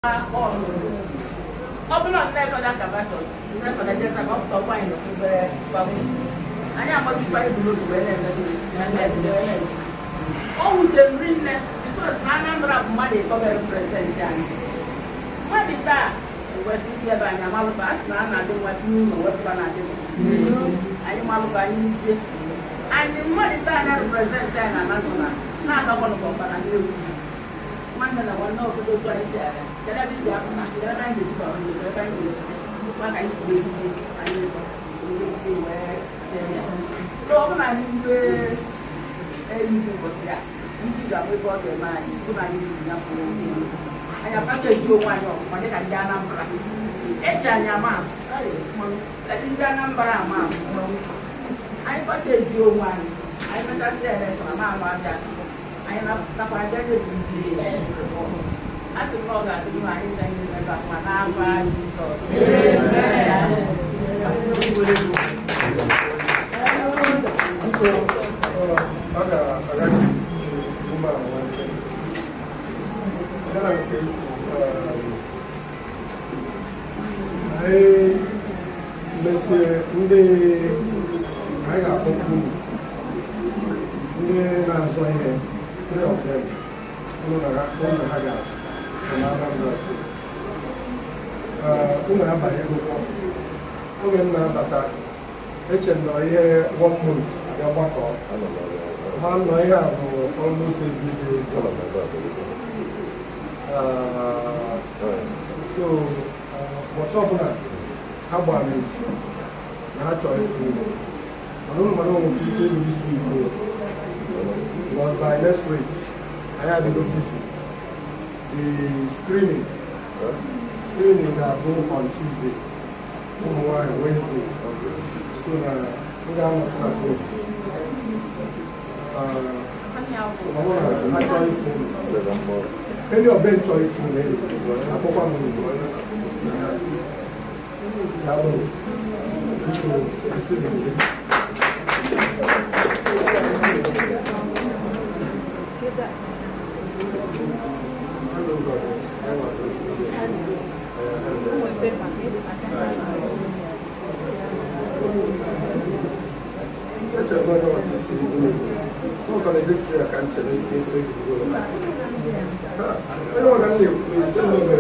Ọ bụrụ na nne fada kabatọ, nne fada jesa ka ọ pụta ọkwa anyị n'okpukpe gbagbu anyị amaghị ife anyị bụ n'obi wee na-eme na nne wee na-eme. O wutere m rinne because na Anambra bụ mmadụ ịtọ ga-represent anyị. Mmadụ taa ekwesị ịdị ebe anyị amalụba a sị na a na-adị nwa si n'ụlọ wepụta na-adị anyị malụba anyị n'isi anyị. Mmadụ taa na-represent anyị na national na-agakwa n'ọkpara n'egwu nwanne na nwanne obodo. Otu anyị si aga, kedu ebe ị ga-apụta, kedu ebe anyị ga-esi bara ndụ, kedu ebe anyị ga-esi maka anyị si wee anyị ịtọ wee chee ya. So ọ bụ na anyị rue Enugu ụbọchị a, ndị ga-abụ ebe ọ ga-eme anyị bụ na anyị ruru ya pụrụ anyị apakeji onwe anyị ọfụma dịka ndị Anambra eji anyị ama atụ, eji ndị Anambra ama atụ. Anyị package onwe anyị, anyị mechasị election ama ama abịa, anyị nakwa abịa nyebu ndị a sị m na ọ ga-adị mma anyị ncha ihe ebe a ma n'afa Jizọs. Biko, ọ ga-agachi umeala nwanne ya na nke anyị mesie ndị anyị ga-akpọkwu unu, ndị na-azọ ihe, three of them, unu na ha gara na Anambra State. Unu abanyegokwa. Oge m na-abata, eche m na ihe one month abịa gbakọ ma nọ ihe a bụ almost everyday job. So ụbọchị ọbụla ha gbara etu na ha chọrọ ịfụ unu, mana unu mara onwe ike ịrụ this week o, because by next week anyị adịgo busy. The screening ga-abụ on Tuesday, ụmụ nwanyị Wednesday, so na m ga-anọsị na court. Ọ bụrụ na ha chọrọ ịfụ unu, any of them chọrọ ịfụ unu, akpọkwa m unu. Daalụ. Biko, esi m gị. Echere m onye maka isi ndị na-ekwu ọ valedictory a ka m chere ike ego onye maka m na-ekwu isi m mere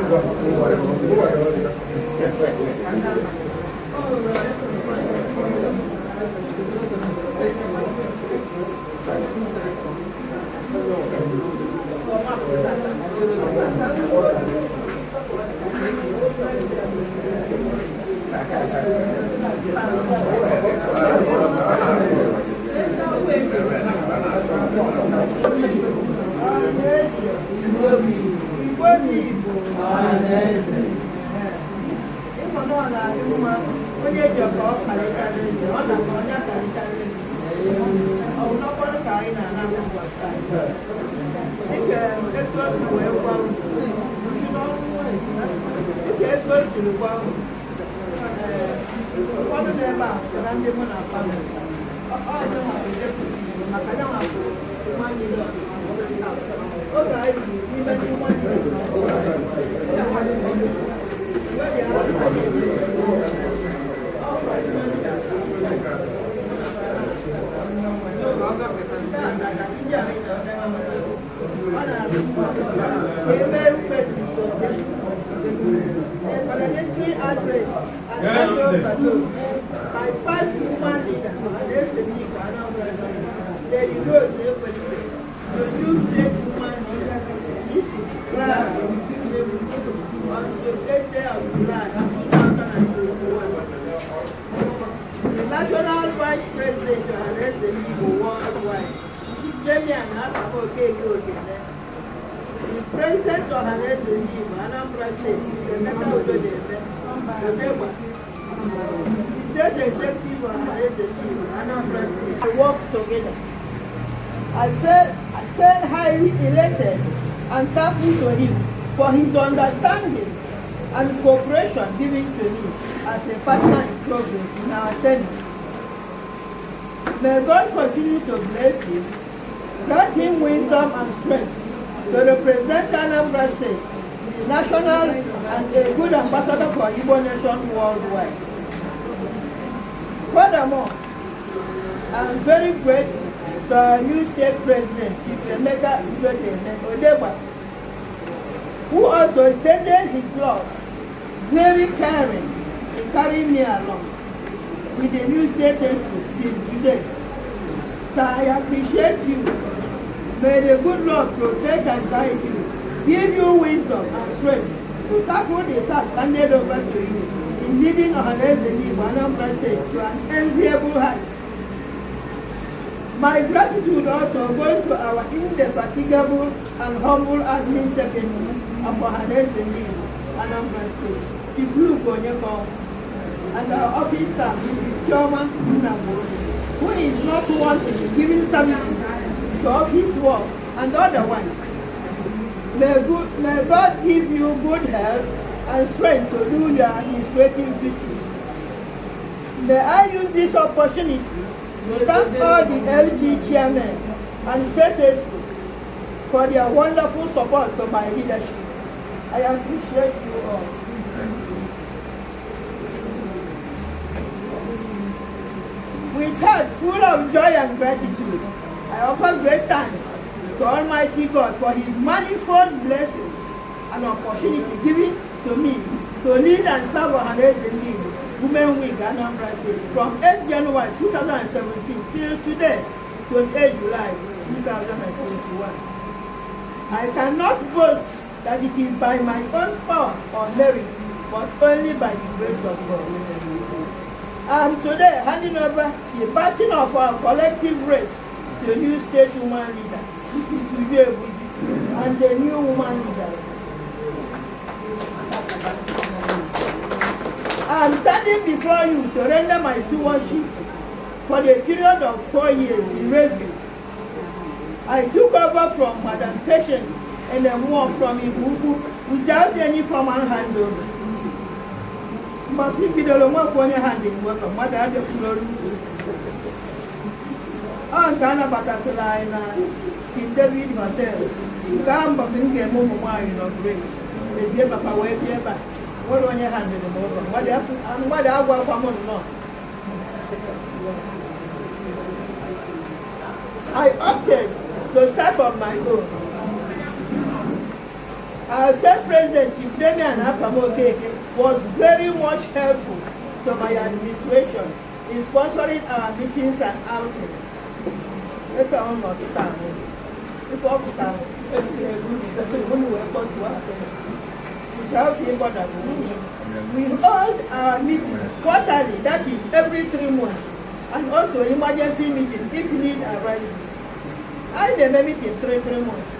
ngwa ngwa ngwa ngwa. Igbo bụ Igbo, ịma na ọ na-adị mma onye ji ka ọ karịchara eze, ọ na ka onye karịchara eze. Ọ bụ n'ọkwanụ ka anyị na-ana ụbọchị taa. Dịka etu o si wee gwa m, dịka etu o siri gwa m, ee, ụfọdụ n'ebe a so na ndị mụ na family ọ dị nwa bụ deputy, maka ya nwa bụ nwanne ya oge anyị ruru n'ime ndị nwanne ya. Parliamentary address and national by past woman leader and SME Anambra State, Lady Rose Ekwelike, to new state woman leader, Mrs. Clara on the 8th of July 2021. The National Vice President Ohanaeze Igbo Worldwide, Damian Asako Okeke Ogene, the President Ohanaeze Igbo Anambra State, Emeka Udodeme, Odegba, the State Executive Ohanaeze Igbo Anambra State, we work together. I feel highly elated and thankful to him for his understanding and cooperation given to me as a partner in progress in our tenure. May God continue to bless him. Grant him wisdom and strength to represent Anambra State, the national and a good ambassador for Igbo nation worldwide. Furthermore, I am very grateful to our new state president, Chief Emeka Udoeteme Odegba, who also extended his love, very caring in carrying me along with the new state exco till today. So I appreciate you. May the good Lord protect and guide you, give you wisdom and strength to tackle the task handed over to you in leading Ohanaeze Ndigbo Anambra State to an enviable height. My gratitude also goes to our indefatigable and humble admin secretary of Ohanaeze Ndigbo Anambra State, Chief Luke Onyeko, and our office staff, Mrs. Chioma Nnamdi, who is not wanting in giving services to office work and otherwise. May God give you good health and strength to do your administrative duties. May I use this opportunity to thank all the LG chairmen and state exco for their wonderful support to my leadership. I appreciate you all. With heart full of joy and gratitude, I offer great thanks to Almighty God for His manifold blessings and opportunity given to me to lead and serve Ohanaeze Ndigbo Women Wing Anambra State from 8 January 2017 till today, 28 July 2021. I cannot boast that it is by my own power or merit, but only by the grace of God. I am today handing over the baton of our collective race to the new state woman leader, Mrs. Uju Egbuji, and the new woman leader. I am standing before you to render my stewardship for the period of 4 years in review. I took over from Madam Patience and then more from Ibuku without any formal handover. Mbọsị bidoro nwekwa onye hand nwoke mmadụ adịkwuru olu. Ọ nke a nabatasịrị anyị na King David Hotel. Nke ahụ mbọsị m ga-eme ụmụ nwaanyị nọ great. Ezie papa wee bịa ebe a. Nwere onye handịrị m over. Mmadụ agwakwa m nnọọ. I opted to start on my own. Our state president, Chief Damian Afam Okeke, was very much helpful to my administration in sponsoring our meetings and outings. Ebe ọ nọ kịta ahụ, ife ọ pụtara egwuregwu unu wee kpọtuo without him bother. We hold our meetings quarterly, that is every 3 months, and also emergency meeting if need arises. Anyị na-eme meeting 3 3 months.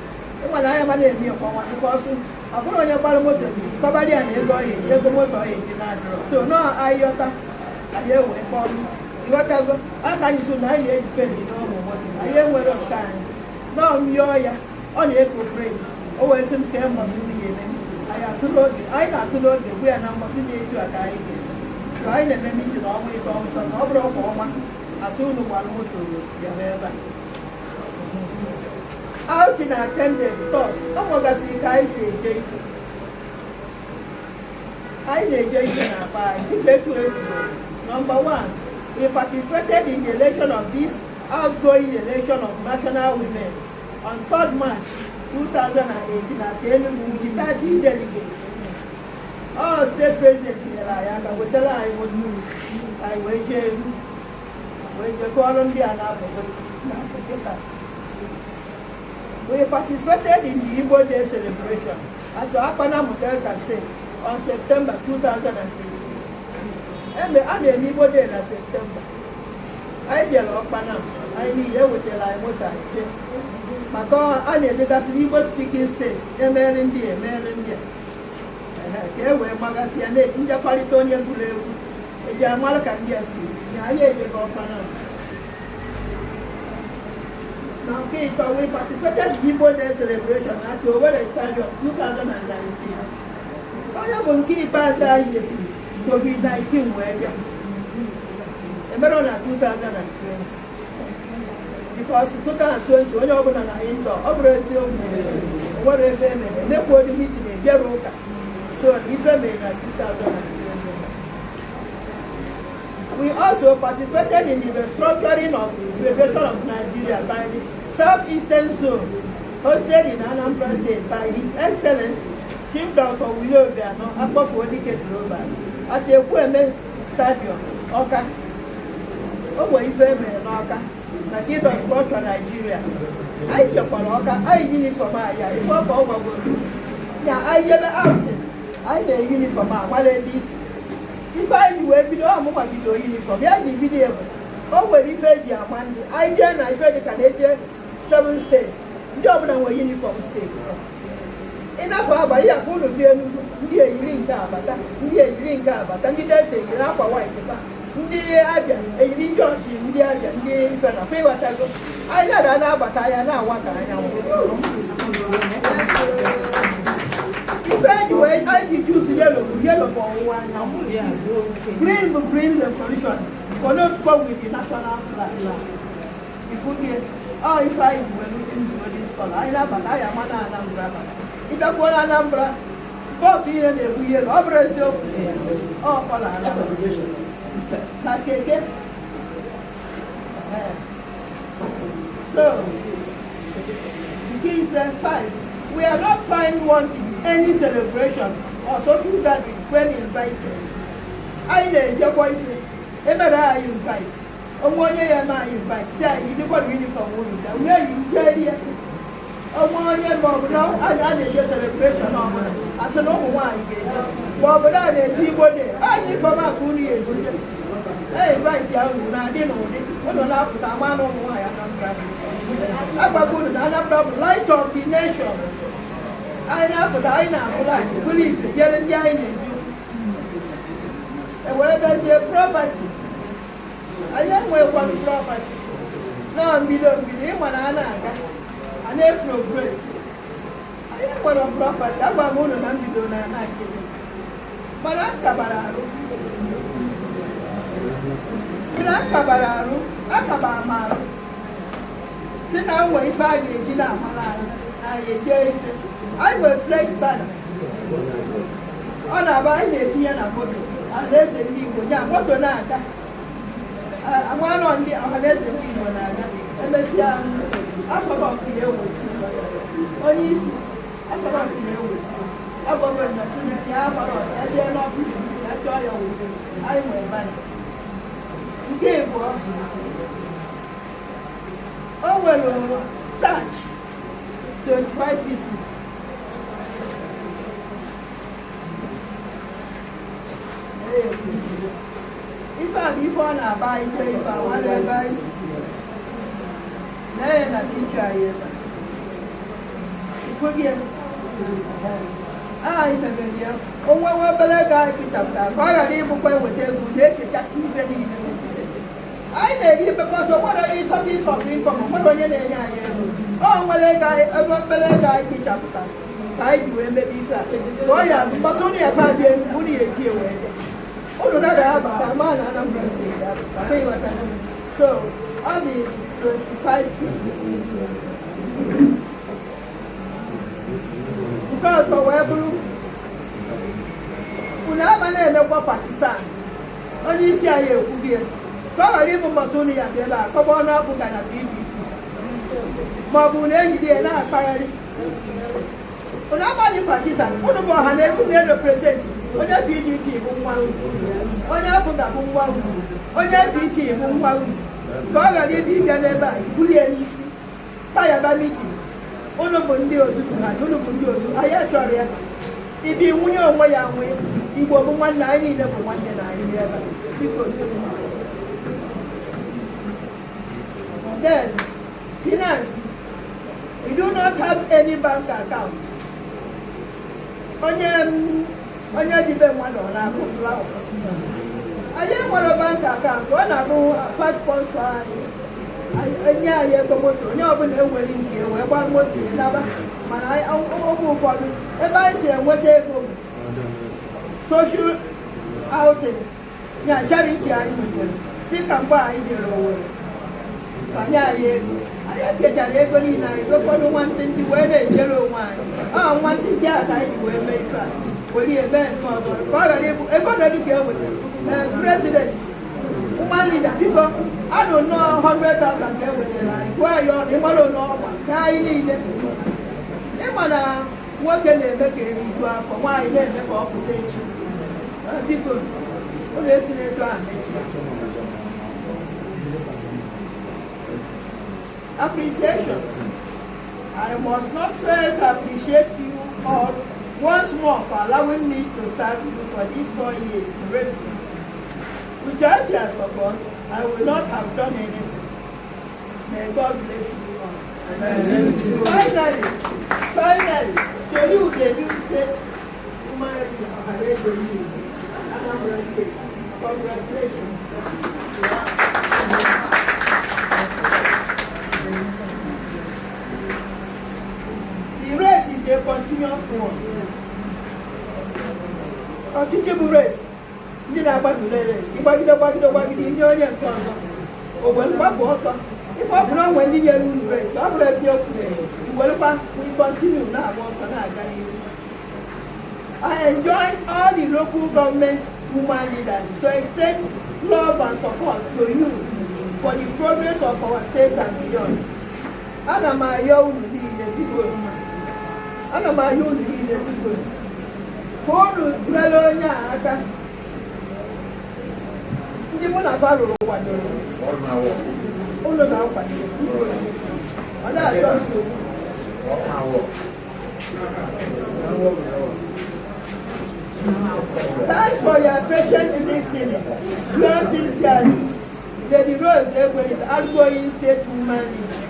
Ịnwere anya ma na-eme kwa ọnwa because ọ bụrụ onye gbara moto kọbalị ya na ego ọya ego moto ọya eji na-adịrọ. So nọọ anyị yọta anyị ewee kpọọ meeting. Ịghọtago aka anyị so na anyị na-eji peni n'ụmụ moto anyị enwere nke anyị nọọ m yọọ ya ọ na-eko breki o wee sị m kee mbọsị ndị ga-eme meeting. Anyị atụrụ oge anyị na-atụ n'oge gwu ya na mbọsị na-eju a ka anyị ga-eme. So anyị na-eme meeting ọnwa ịtọ ọnwa na ọ bụrụ kwa ọnwa asị unu gbara moto bịara ebe a. Outing attended tours ọ nwegasịrị ka anyị si eje ife. Anyị na-eje ife na akpa anyị dịka etu ekwuru. Number one, we participated in the election of this outgoing election of national women on 3rd March 2018 at Enugu with the 30 delegates. All state president nyere anyị aka wetara anyị moto anyị wee jee Enugu wee jee kụọrọ ndị a na-apụta na-apụ kịta. We participated in the Igbo Day celebration at Okpanam, Delta State on September 2018. Eme a na-eme Igbo Day na September. Anyị jere Okpanam, anyị niile ewetara anyị moto anyị jee. Maka a na-emegasị Igbo speaking states emere ndị a emere ndị a. Ehe, ka e wee gbagasị ya na njekwarịta onye gụrụ egwu eji amara ka ndị a si na anyị ejego Okpanam. Na nke ịtọ, we participated in Igbo Day celebration at Owerri Stadium 2019. Onye bụ nke ikpeazụ anyị jesiri COVID-19 wee bịa. Emere na 2020. Because 2020 onye ọbụla na indoor, ọ bụrụ eziokwu, nwere ebe emere emekwuo meeting ejere ụka. So ife mere na 2020. We also participated in the restructuring of the Federation of Nigeria by the Southeastern Zone, hosted in Anambra State by His Excellency Chief Dr. Willie Obiano Akpọkuodike Global at Ekwueme Stadium, Awka. O nwere ife emere n'Ọka na Kingdom Structure Nigeria. Anyị chekwara Ọka, anyị uniform anyị a, ife ọka ọ gwagoro. Ya anyị jebe outing, anyị na-eyi uniform a mara ebe isi. Ife anyị ji wee bido ọmụnwa bido uniform ya ji bido ya bụ o nwere ife eji ama ndị anyị jee na ife dịka na eje seven states, ndị ọbụla nwere uniform steeti. Ịnafọ agba ihe afọ unu bịa Enugu, ndị eyiri nke abata, ndị eyiri nke abata, ndị Delta eyiri akwa white pa, ndị Abịa eyiri jọọjị, ndị Abịa, ndị ife na kwa ịghọtago. Anyị na-abịa na-agbata ya na-awa ka anyanwụ. Ife eji wee anyị ji choose yellow bụ yellow bụ ọwụwa anyanwụ, green bụ green revolution, connect with the national flag. Ifugie ọ ife anyị ji wee choose this color. Anyị na-abata, anyị ama na Anambra bata. Ịbịakwuo na Anambra, bus ihe na-ebu yellow, ọ bụrụ eziokwu, ọ colour Anambra na keke. So nke ise, five, we are not find one in any celebration or social gathering when invited. Anyị na-ejekwa ife emere anyị invite, onwe onye ya eme anyị invite, si anyị yirikwara uniform unu bịa, unu eyi jerie. Onwe onye ma ọ bụ na a na-eje celebration ọbụla, asị na ụmụ nwaanyị ga-eje, ma ọ bụ na a na-eji Igbo Day, anyị uniform a ka unu ya egote. E invite ya, unu na-adị n'ụdị unu na-apụta ama na ụmụ nwaanyị Anambra. Agwago unu na Anambra bụ light of the nation. Anyị na-apụta, anyị na-ahụ light bụrụ ife jere ndị anyị na-eju. Ewee bezie property, anyị enwekwanụ property na mbido mbido. Ịma na a na-aga, a na-eprogress. Anyị nwere property. Agwa m unu na mbido na ana nkịtị, mana m kabara arụ na m kabara arụ, akabara m arụ si na nwe ife a ga-eji na-amara anyị na anyị eje ife. Anyị nwere flex banner, ọ na-aba anyị na-etinye na moto Ọhaneze Ndị Igbo nya moto na-aga, amanọ ndị Ọhaneze Ndị Igbo na-aga. Emesịa, asọmpi ya eweta onye isi asọmpi ya eweta agwago na sineti ya gbara ya jee n'ọfịs ya chọọ ya weta. Anyị nwere banner. Nke ịbụọ, o nwere sash 25 pieces. Ife a bụ ife ọ na-aba anyị jee ife a nwale ebe anyị si na-enye na picha anyị ebe a. Ifu gị anyị mebere ya onwe nwe obere ego anyị pịchapụtara ka ọ ghara ịbụkwa eweta ego na-echechasị ife niile anyị na-eri, because o nwere onye sources of income, o nwere onye na-enye anyị ego. O nwere ego anyị, ebe obere ego anyị pịchapụtara ka anyị ji wee mebe ife a, ka ọ ya mgbasa unu ya fa bịa Enugu, unu ya eji wee bịa, unu nara abata ma na Anambra Steeti abata kwa ịghọta. So ọ dị 25 pieces. Nke ọzọ wee bụrụ unu ama na-emekwa partisan. Onye isi anyị ekwughị ya ka ọ ghara ịbụ mbọsị unu ya bịa ebe a kọba ọnụ APGA na PDP, ma ọ bụ na ejide ya na-akpagharị. Unu amaghị partisan. Unu bụ ọha na ego na-erepresent. Onye PDP bụ nwa unu, onye APGA bụ nwa unu, onye APC bụ nwa unu. Ka ọ ghara ịbịa ịbịa n'ebe a ibulie n'isi tayaba meeting, unu bụ ndị otu Buhari, unu bụ ndị otu anyị achọrọ ya ibi nwunye onwe ya nwee. Igbo bụ nwanne, anyị niile bụ nwanne na anyị ebe a. Biko. Then finance, we do not have any bank account. Onye onye dibe mmadụ ọ na-akụ flower. Anyị nwere bank account. Ọ na-abụ first sponsor anyị enye anyị ego moto, onye ọbụla enwere nke wee gbaa moto ya naba. Mana oge ụfọdụ ebe anyị si enweta ego bụ social outings ya charity anyị nwetara, dịka mgbe anyị jere Owerri, anyị ego. Anyị kechara ego niile anyị ụfọdụ nwantịntị wee na-echere onwe anyị. Ọ nwantịntị a ka anyị ji wee mee ife a, were eme nke ọzọ ka ọ ghara ịbụ ego na dị ka e wetara. Ee, president, woman leader, biko, anụ nnọọ 100,000 ka e wetara anyị. Gụọ anyị ọnụ, ịmara ole ọgba ka anyị niile. Ịma na nwoke na-eme ka eriju afọ, nwaanyị na-eme ka ọ pụta echi. Ee, biko, ụlọ esi n'etu ahụ mechie. Appreciation. I must not fail to appreciate you all once more for allowing me to serve you for these 4 years bravely. Without your support, I will not have done anything. May God bless you all. Finally, finally, to you, the new state woman leader of Ohanaeze Ndigbo, Anambra State, congratulations. The race is a continuous one. Ọchịchị bụ race. Ndị na-agbagide race, ịgbagide, gbagide, gbagide, ihe onye nke ọzọ o were gbapụ ọsọ. Ife ọ bụrụ onwe ndị nyere unu race, ọ bụrụ eziokwu, iwerukwa, we continue na-agba ọsọ na-aga n'ihu. I enjoin all the local government woman leaders to extend love and support to you for the progress of our state and beyond. Ana m ayọ unu niile, biko, ana m ayọ unu niile, biko, ka unu duere onye a aka. Ndị mụ na fa rụrụ kwadoro unu na-akwado, biko, ọ na-achọ nsogbu. Thanks for your patient listening. Yours sincerely, Lady Rose Ekwere, outgoing state woman leader.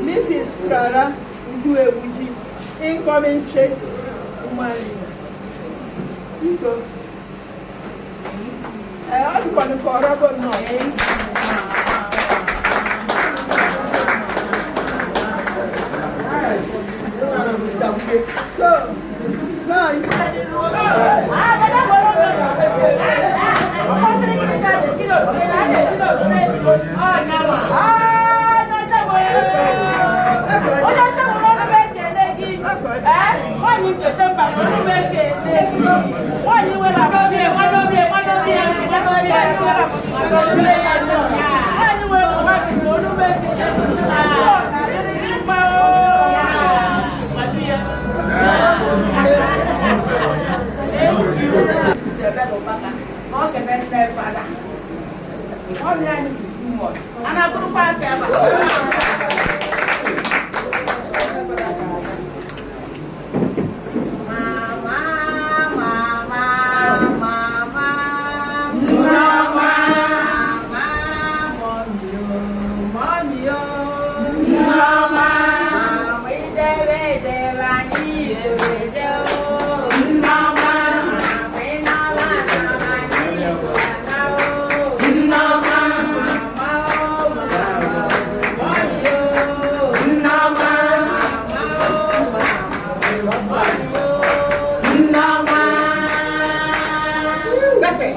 Mrs. Clara Uduewuji, incoming state woman leader. Biko, ee, ọ dịkwanụ ka ọrọgo nnọọ. So, now, Nwaanyị ncheta mba, olu m ekele. Nwaanyị nwere nwaanyị nwere nwaanyị, olu m ekele. Na adịrị gị mma o. Na ọ kene nne fada. Ọmị anyị dị too much. A na-atụrụkwa aka ebe a. Mama, mama, mama, mama, mommy o, mommy o, mama, mama, ijebe ijebe anyị soro eje o, mama, mama, ịnaba anaba anyị soro ana o, mama, mama o, mama, mommy o, mama, mama o, mama, mommy o. Nneọma.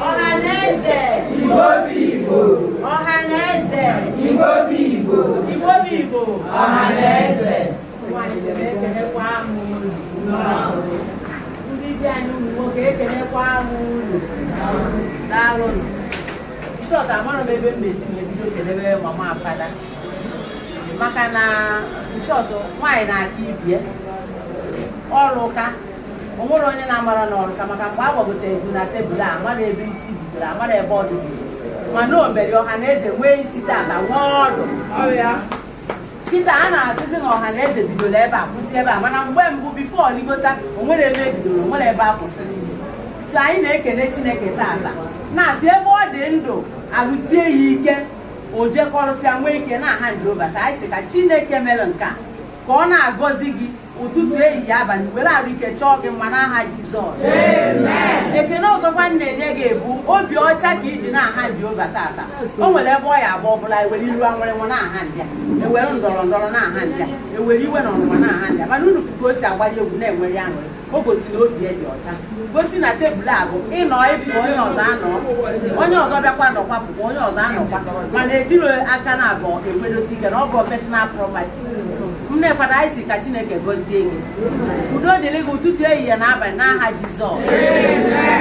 Ọhaneze Igbo bụ Igbo. Ọhaneze Igbo bụ Igbo. Igbo bụ Igbo. Ọhaneze. Nwaanyị jere, ekelekwa m unu. Ndị di anyị ụmụ nwoke, ekelekwa m unu. Daalụnụ. Short, amara m ebe m na-esi wee bido kelebe mama fada. Maka na short, nwaanyị na-aka ibie. Ọrụ ka o nwere onye na-amara n'ọrụ ka maka mgbe a gbagote egwu na tebụl a, amara ebe isi bidoro, amara ebe ọdụ bidoro, mana o mere ọha na eze nwee isi tata, nwee ọdụ. Kịta a na-asịzi na ọha na eze bidoro ebe a, kwụsị ebe a, mana mgbe mbụ, before ligota, o nwere ebe ebidoro, o nwere ebe a kwụsịrị. So anyị na-ekene Chineke tata, na-asị ebe ọ dị ndụ, arụsie ya ike, o jekọrụsịa, nwee ike na hand over. Ka anyị sị ka Chineke mere nke a, ka ọ na-agọzi gị. Ụtụtụ, ehihie, abalị, were arụ ike chọọ gị mma n'aha Jizọs. Ekene ọzọkwa m na-enye gị bụ obi ọcha ka iji na-aha Jehova tata. O nwere ebe ọ ya agba ọbụla ewere iru anwụrịnwụ na-aha ndị a, ewere ndọrọ ndọrọ na-aha ndị a, ewere iwe na ọnụma na-aha ndị a, mana unu fụ ka o si agbali egwu na-enwere aṅụrị. O gosi na obi ya dị ọcha, gosi na tebụl a bụ ịnọ ịpụ, onye ọzọ anọ, onye ọzọ bịakwa nọkwa, pụkwa, onye ọzọ anọkwa, mana ejiri aka na abụọ ekwedosi ike na ọ bụ personal property. Nne fada, anyị si ka Chineke gọzie gị, udo dịrị gị ụtụtụ, ehihie na abalị n'aha Jizọs.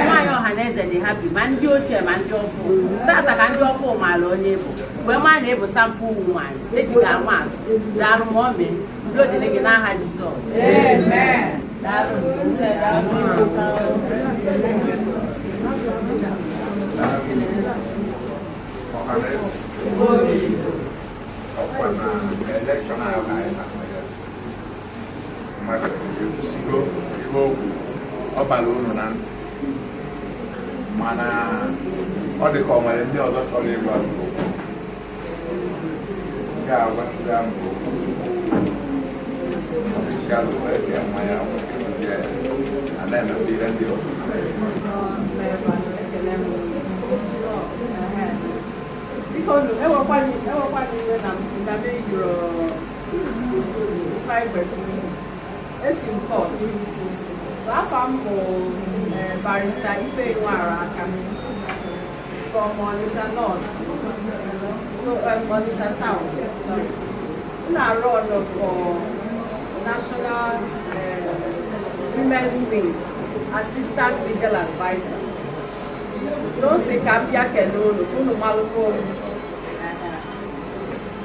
Nwaanyị ọha na eze dị happy, ma ndị ochie ma ndị ọfụ. Tata ka ndị ọfụ maara onye bụ wee maa na ịbụ sample nwaanyị eji ga ama atụ. Daalụ ma ọ mee, udo dịrị gị n'aha Jizọs. Daalụ, nne, daalụ. Ọhaneze, ọkwa na election ahụ anyị na-eme ya, mmadụ ekwusigo ihe okwu ọ bara uru na ntị, mana ọ dị ka ọ nwere ndị ọzọ chọrọ ịgwa m okwu, ga-agwasịra m okwu official wee bịa mmanya wee kesizie ya a na-emekwa ihe ndị ọzọ. Ekele m. Biko nụ, ewekwana iwe na m ejiro otu ife anyị kwesịrị ime. Esi m court. So afa m bụ Barrister Ifeyinwa Aka from Onitsha North, so Onitsha South, sorry. M na-arụ ọrụ for National Women's Wing, Assistant Legal Adviser. So o si ka m bịa kelee unu, ka unu malụkwa olu.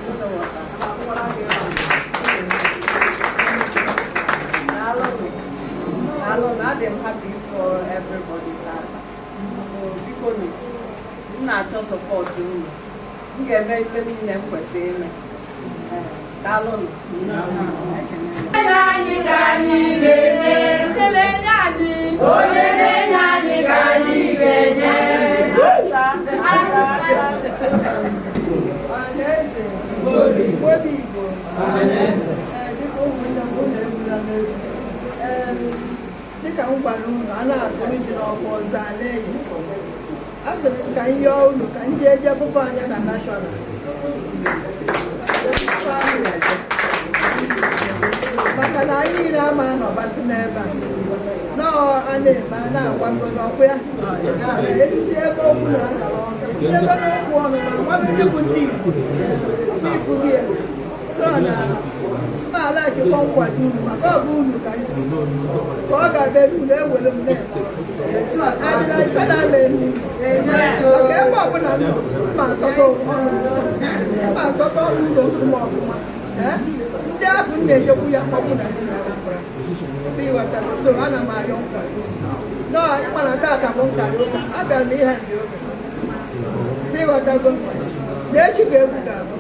Unu ghọtara. Daalụnụ. Daalụnụ. Adị m happy for everybody tata. So biko nụ, m na-achọ support unu. M ga-eme ife niile m kwesịrị ime. Daalụnụ. Ekene m. Anyị ka anyị ga-enye. Ndị na-enye anyị. Onye na-enye anyị ka anyị ga-enye. Asa, asa. Ọhaneze, Igbo bụ Igbo. Ee, dịka ụmụnne m, unu egbula m egwu. Ee, dịka m gwara unu, a na-azụrụ ji n'ọkụ ọzọ a na-eyi. Asịrị m ka m yọọ unu ka m jee jee bụpụ anya na national. Jee anya, maka na anyị niile ama anọbatị n'ebe a nọọ a na-eme a na-agwago n'ọkụ ya etiti ebe okwu na-agara ọnụ, etinye ebe n'okwu ọnụ na agwago ndị bụ ndị Igbo si ifu gị ya. So na mma ala jikwa nkwado unu, maka ọ bụ unu ka anyị si ka ọ ga-abịa ebe unu ewere m na-eme adịla ife na-ama elu, maka ebe ọbụla m nọ, mma asọta onwe mma asọta ọnụ ụlọ ọfụma ọfụma. Ee, ndị ahụ m na-ejekwu ya mkpọkwu na isi Anambra. Ebe ịghọtara, so ana m arịọ nkwado nọọ ịmara tata bụ nkarị ụka abịara m ihe ndị oge. Ebe ịghọtago na echi ga-egwu ga-abụ.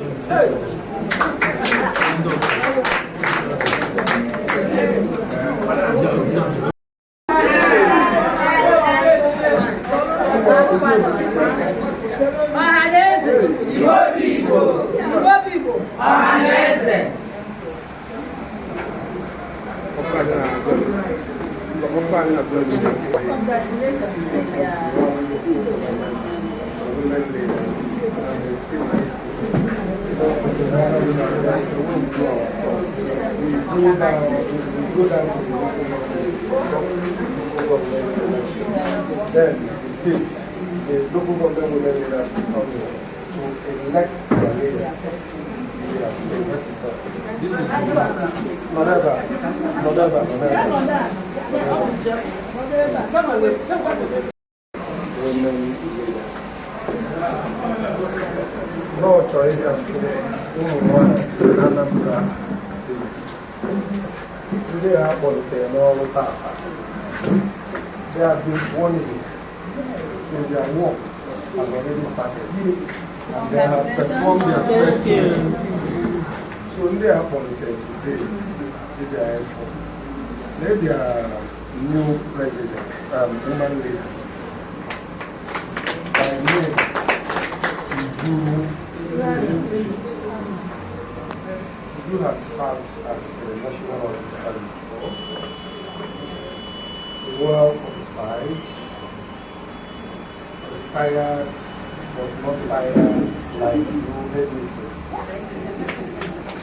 Ọhaneze. Igbo bụ Igbo. Igbo bụ Igbo. Ọhaneze. Ọkụ anyị na- ọkụ anyị na president. Congratulations. Women leaders and the state. We go down to the local government election. Then the states, the local government women leaders will come here to elect their leaders. Yes, so that is all. This is not ever, not ever, not ever. Women leader. N'ọ chọrọ ịbịa fụ ụmụ nwanyị na Anambra Steeti. Ndị a kpọlitere n'ọrụ tata. They have been sworn in. So their work has already started. And they have performed their first meeting. So ndị a kpọlitere today dị their effort. Let their new president, woman leader, by name Ijuru. Uju has served as a national officer before, well qualified, retired but not tired like you headmistress.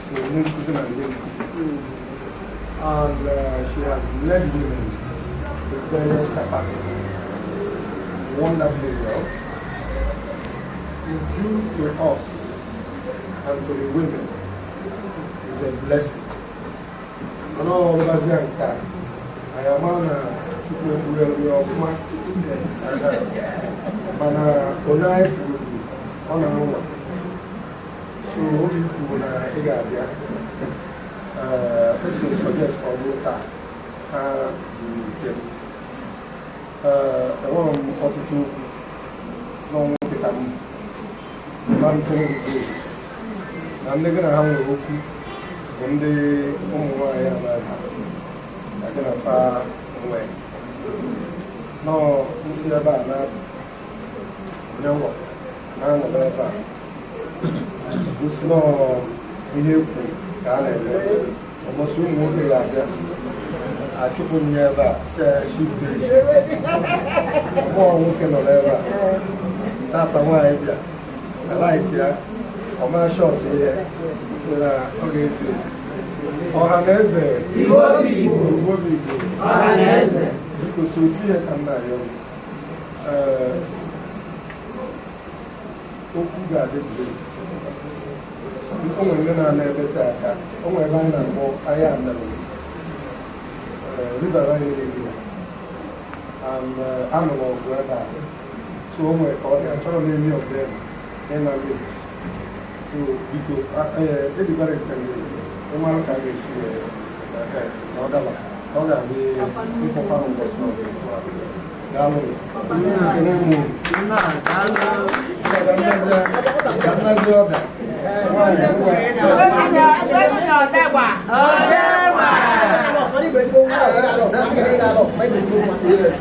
So, ndị nkuzi na ndị nkuzi. And she has led women in various capacities wonderfully well. Uju to us and to the women is a blessing. Mana ọ rụbazie nke a, anyị ama na Chukwu ekwughere ya ọfụma. Mana onye anyị furu ọ na-anwa. So obi kwuru na ị ga-abịa. Ee, esi m suggest ka ọ bụrụ taa, ha juru nke m. Ee, enweghị m ọtụtụ okwu n'ọnwụ nwoke ka m ma ntụrụ vote na ndị gị na ha nwere okwu bụ ndị ụmụ nwaanyị a na-aga na gị na fa nwee nọọ nsi ebe a na-abụ nyenwa na-anọrọ ebe a gosi nọọ ihe ekwu ka a na-eme. Ụbọchị ụmụ nwoke ga-abịa achụpụ m ya ebe a si ya shift echi ọgbọghọ nwoke nọ n'ebe a tata nwaanyị bịa right ya ọma shọt ihe si na ọ ga-ezi ezi. Ọha na eze. Igbo bụ Igbo. Igbo bụ Igbo. Ọha na eze. Biko, so ofu ihe ka m na-arịọ gị. Ee, okwu ga-adị brief. O nwere ndị na-ana ebe taa aka, o nwere ebe anyị na-akpọ ahịa Anam Riverine area and anụrụ ọgụ ebe a, so o nwere ka ọ dị. Achọrọ m any of them ịna late, so biko, edibara intended ịmarụ ka a ga-esi wee ka ọ daba ka ọ ga-abụ ịkpọkwa ụbọchị ọzọ. Daalụ, ekene m unu. Ka nnazi ọda nwaanyị ngwa. Ọdẹgba. Yes.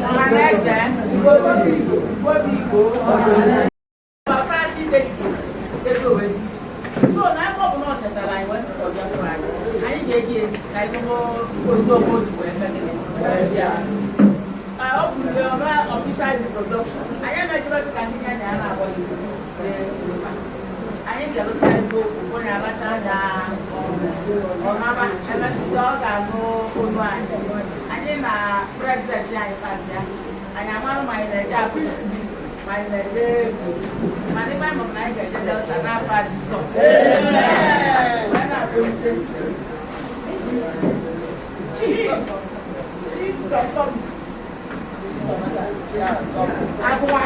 Ọhaneze. Igbo bụ Igbo. About 30 delegates ego wee dị iche. So na ebe ọ bụ na ọ chetara anyị wee sị ka ọ bịa fụ anyị, anyị ga-eji ka anyị nụrụ ozi ọma o ji wee mee gịnị wee bịa. Ọ bụrụ ya ọba official introduction, anyị emejọrọ dị ka ndị ya na ya na-agba izu. Anyị bịarụsa eziokwu, onye aracha anya ọmama emesịsị ọ ga-anụ olu anyị. Anyị na president anyị pasịa, anyị amarụ ma anyị na-eje Abuja ma anyị na-eje Kogi, mana ebe anyị mụrụ na anyị ga-eje Delta n'afọ a Jizọs wee na-abịa ute. Chief Chief Dr. Agụwa.